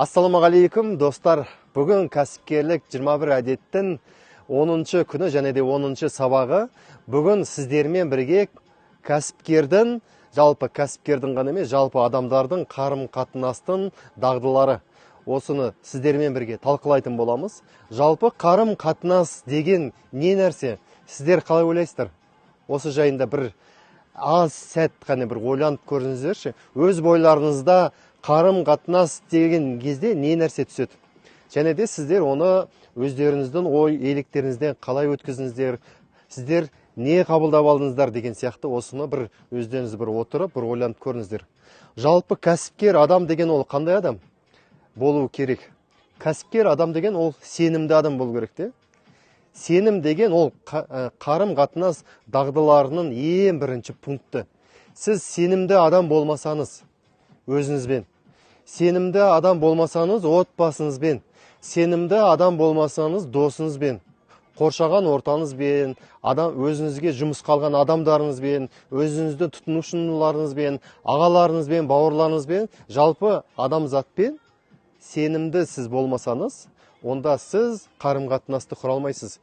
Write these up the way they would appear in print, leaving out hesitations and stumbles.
Ассалаумағалейкум, достар. Бүгін кәсіпкерлік 21 әдеттің 10-шы күні және де 10-шы сабағы. Бүгін сіздермен бірге кәсіпкердің, жалпы кәсіпкердің ғана емес, жалпы адамдардың қарым-қатынастың дағдылары. Осыны сіздермен бірге талқылайтын боламыз. Жалпы қарым-қатынас деген не нәрсе? Сіздер қалай ойлайсыздар? Осы жайында бір аз сәт қана бір ойланып көріңіздерші. Өз бойларыңызда қарым-қатынас деген кезде не нәрсе түседі? Және де сіздер оны өздеріңіздің ой електеріңізден қалай өткіздіңіздер? Сіздер не қабылдап алдыңыздар деген сияқты осыны бір өздеріңіз бір отырып, бір ойланып көріңіздер. Жалпы кәсіпкер адам деген ол қандай адам болу керек? Кәсіпкер адам деген ол сенімді адам болу керек те. Сенім деген ол қарым-қатынас дағдыларының ең бірінші пункті. Сіз сенімді адам болмасаңыз өзіңізбен, сенімді адам болмасаңыз отбасыңызбен, сенімді адам болмасаңыз досыңызбен, қоршаған ортаңызбен, өзіңізге жұмысқа алған адамдарыңызбен, өзіңіздің тұтынушыларыңызбен, ағаларыңызбен, бауырларыңызбен, жалпы адамзатпен сенімді сіз болмасаңыз, онда сіз қарым-қатынасты құра алмайсыз.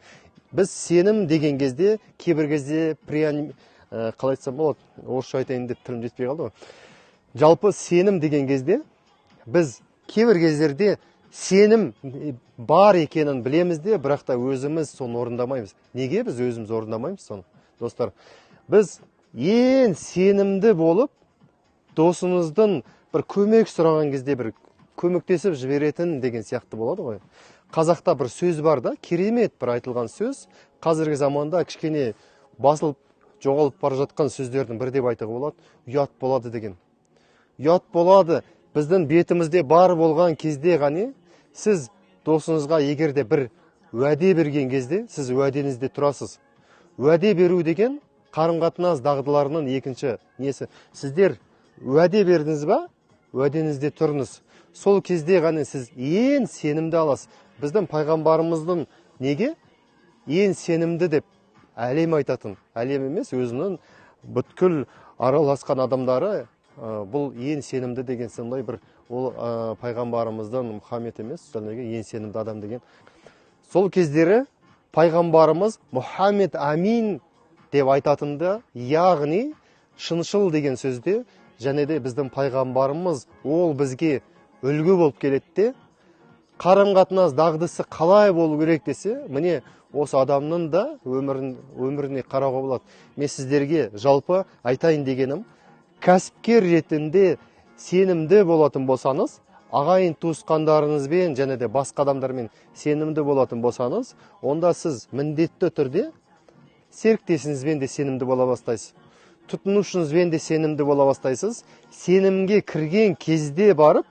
Біз сенім деген кезде кейбір кезде қалай айтсам болады, орысша айтайын деп тілім жетпей қалды ғой. Жалпы сенім деген кезде біз кейбір кездерде сенім бар екенін білеміз де, бірақ та өзіміз соны орындамаймыз. Неге біз өзіміз орындамаймыз соны? Достар, біз ең сенімді болып, досыңыздың бір көмек сұраған кезде бір көмектесіп жіберетін деген сияқты болады ғой. Қазақта бір сөз бар да, керемет бір айтылған сөз. Қазіргі заманда кішкене басылып жоғалып бара жатқан сөздердің бірі деп айтуға болады. Ұят болады деген. Ұят болады біздің бетімізде бар болған кезде ғана сіз досыңызға егер де бір уәде берген кезде сіз уәдеңізде тұрасыз. Уәде беру деген қарым-қатынас дағдыларының екінші несі. Сіздер уәде бердіңіз ба? Уәдеңізде тұрыңыз. Сол кезде ғана сіз ең сенімді аласыз. Біздің пайғамбарымыздың неге ең сенімді деп әлем айтатын, әлем емес, өзінің бүткіл араласқан адамдары, бұл ең сенімді деген сондай бір ол, пайғамбарымыздың Мұхаммед емес, жаңағы ең сенімді адам деген. Сол кездері пайғамбарымыз Мұхаммед Амин деп айтатынды, яғни шыншыл деген сөзде, және де біздің пайғамбарымыз ол бізге үлгі болып келеді де, қарым-қатынас дағдысы қалай болу керек десе, міне осы адамның да өміріне қарауға болады. Мен сіздерге жалпы айтайын дегенім, кәсіпкер ретінде сенімді болатын болсаңыз, ағайын туысқандарыңызбен және де басқа адамдармен сенімді болатын болсаңыз, онда сіз міндетті түрде серіктесіңізбен де сенімді бола бастайсыз, тұтынушыңызбен де сенімді бола бастайсыз. Сенімге кірген кезде барып,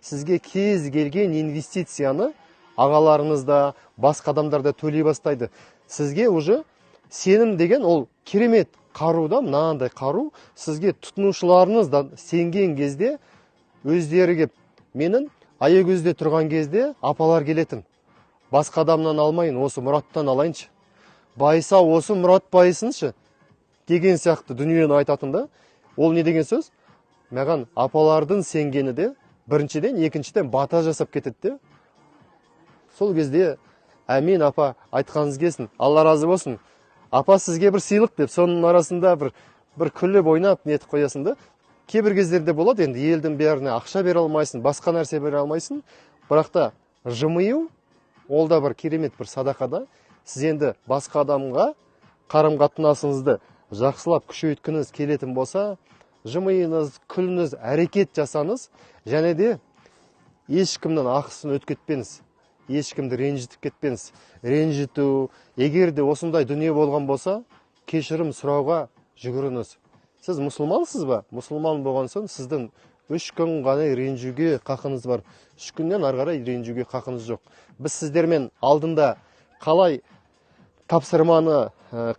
сізге кез келген инвестицияны ағаларыңыз да, басқа адамдар да төлей бастайды. Сізге уже сенім деген ол керемет қару да, мынандай қару. Сізге тұтынушыларыңыз да сенген кезде өздері кеп, менің Аягөзде тұрған кезде апалар келетін. Басқа адамнан алмайын, осы Мұраттан алайыншы. Байыса осы Мұрат байысыншы деген сияқты дүниені айтатын да. Ол не деген сөз? Маған апалардың сенгені де біріншіден, екіншіден бата жасап кетеді де. Сол кезде әмин апа, айтқаныңыз келсін, Алла разы болсын. Апа сізге бір сыйлық деп, соның арасында бір күліп ойнап нетіп қоясың да. Кейбір кездерде болады, енді елдің бәріне ақша бере алмайсың, басқа нәрсе бере алмайсың. Бірақ та жымию ол да бір керемет бір садақа да. Сіз енді басқа адамға қарым-қатынасыңызды жақсылап күшейткіңіз келетін болса, жымиыңыз, күліңіз, әрекет жасаңыз, және де ешкімнің ақысын өткетпеңіз, ешкімді ренжітіп кетпеңіз. Ренжіту, егер де осындай дүние болған болса, кешірім сұрауға жүгіріңіз. Сіз мұсылмансыз ба? Мұсылман болған соң сіздің 3 күн ғана ренжуге қақыңыз бар. 3 күннен ары қарай ренжуге қақыңыз жоқ. Біз сіздермен алдында қалай тапсырманы,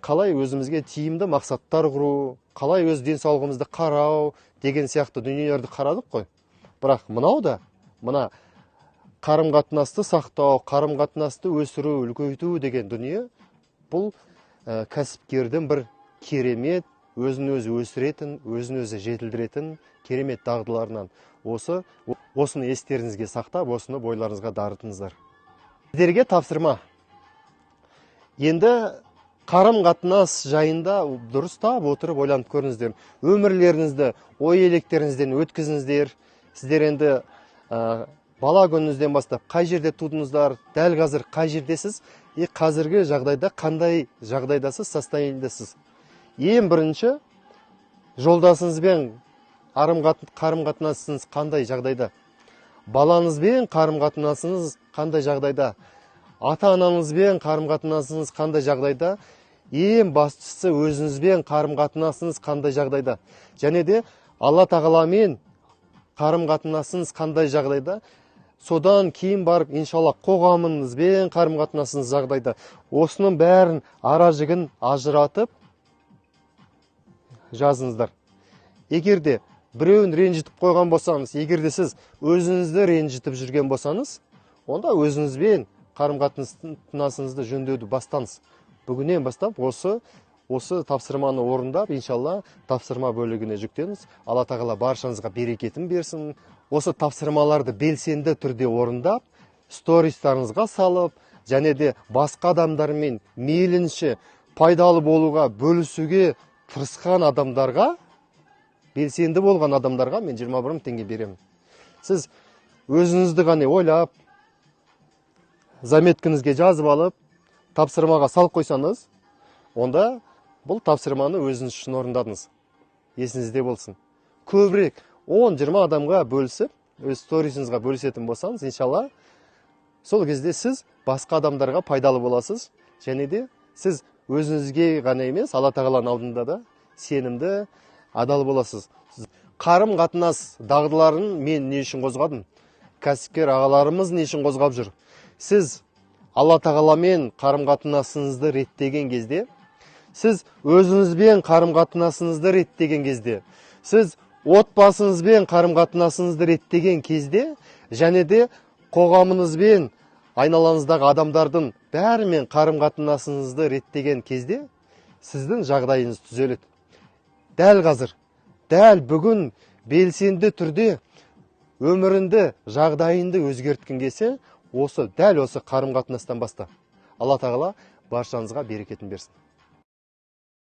қалай өзімізге тиімді мақсаттар құру, қалай өз денсаулығымызды қарау деген сияқты дүниелерді қарадық қой. Бірақ мынау да, мына қарым-қатынасты сақтау, қарым-қатынасты өсіру, үлкейту деген дүние, бұл кәсіпкердің бір керемет, өзін өзі өсіретін, өзін өзі жетілдіретін керемет дағдыларынан. Осыны естеріңізге сақтап, осыны бойларыңызға дарытыңыздар. Сіздерге тапсырма. Енді қарым-қатынас жайында дұрыстап отырып ойланып көріңіздер. Өмірлеріңізді ой електеріңізден өткізіңіздер. Сіздер енді бала күніңізден бастап қай жерде тудыңыздар, дәл қазір қай жердесіз, и қазіргі жағдайда қандай жағдайдасыз, состояниедесіз. Ең бірінші жолдасыңызбен қарым-қатынасыңыз қандай жағдайда, балаңызбен қарым-қатынасыңыз қандай жағдайда, ата-анаңызбен қарым-қатынасыңыз қандай жағдайда, ең бастысы өзіңізбен қарым-қатынасыңыз қандай жағдайда, және де Алла Тағаламен қарым-қатынасыңыз қандай жағдайда, содан кейін барып иншалла қоғамыңызбен қарым-қатынасыңыз жағдайда. Осының бәрін ара жігін ажыратып жазыңыздар. Егер де біреуін ренжітіп қойған болсаңыз, егер де сіз өзіңізді ренжітіп жүрген болсаңыз, онда өзіңізбен қарым-қатынасыңызды жөндеуді бастаңыз. Бүгіннен бастап осы тапсырманы орындап, иншалла тапсырма бөлігіне жүктеңіз. Алла Тағала баршаңызға берекетін берсін. Осы тапсырмаларды белсенді түрде орындап, стористарыңызға салып, және де басқа адамдармен мейлінше пайдалы болуға, бөлісуге тырысқан адамдарға, белсенді болған адамдарға мен 21 мың теңге беремін. Сіз өзіңізді ғана ойлап, заметкіңізге жазып алып, тапсырмаға салып қойсаңыз, онда бұл тапсырманы өзіңіз үшін орындадыңыз. Есіңізде болсын. Көбірек 10-20 адамға бөлісіп, өз сторисіңізға бөлісетін болсаңыз, иншалла, сол кезде сіз басқа адамдарға пайдалы боласыз, және де сіз өзіңізге ғана емес, Алла Тағаланың алдында да сенімді, адал боласыз. Қарым-қатынас дағдыларын мен не үшін қозғадым? Кәсіпкер ағаларымыз не үшін қозғап жүр? Сіз Алла Тағаламен қарым-қатынасыңызды реттеген кезде, сіз өзіңізбен қарым-қатынасыңызды реттеген кезде, сіз отбасыңызбен қарым-қатынасыңызды реттеген кезде, және де қоғамыңызбен, айналаңыздағы адамдардың бәрімен қарым-қатынасыңызды реттеген кезде, сіздің жағдайыңыз түзеледі. Дәл қазір, дәл бүгін белсенді түрде өміріңді, жағдайыңды өзгерткің келсе, дәл осы қарым-қатынастан баста. Алла Тағала баршаңызға берекетін берсін.